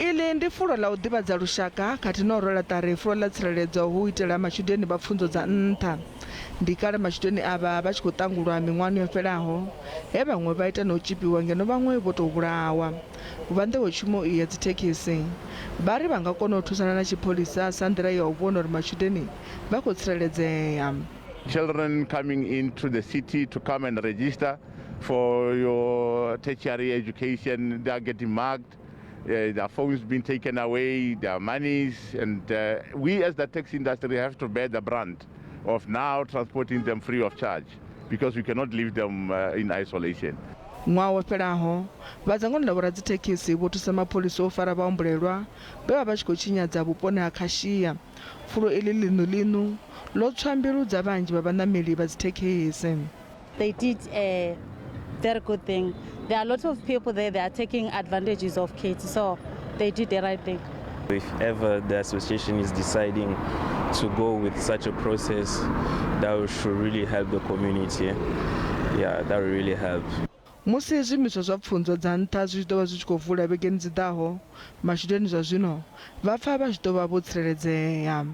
Iḽi ndi fulo ḽa u ḓivhadza lushaka khathihi na u rwela ṱari fulo ḽa tsireledzo hu u itela matshudeni vha pfunzo dza nṱha. Ndi kale matshudeni avha vha tshi khou ṱangulwa miṅwahani yo fhelaho, he vhaṅwe vha ita na u tzhipiwa ngeno vhaṅwe vho tou vhulawa. Vha nḓowetshumo iyi ya dzithekhisi vha ri vha nga kona u thusana na tshipholisa sa nḓila ya u vhona uri matshudeni vha khou tsireledzea. Children coming into the city to come and register for your tertiary education, they are getting mugged, their phones being taken away, their monies, and we as the taxi industry have to bear the brunt of now transporting them free of charge because we cannot leave them in isolation. Ṅwaha wo fhelaho, vha dzangano ḽa vhoradzithekhisi vho thusa mapholisa u fara vhahumbulelwa vhe vha vha tshi khou tshinyadza vhuponi ha Khashia. Fulo iḽi ḽiṋu-ḽiṋu ḽo tswa mbilu dza vhanzhi vha vhaṋameli vha dzithekhisi. They did a very good thing. There are a lot of people there, they are taking advantages of kids, so they did the right thing. If ever the association is deciding to go with such a process, that should really help the community. Yeah, that will really help. Musi zwiimiswa zwa pfunzo dza nṱha zwi tshi ḓo vha zwi tshi khou vula vhegeni dzi ḓaho, matshudeni zwa zwino vha pfa vha tshi ḓo vha vho tsireledzea.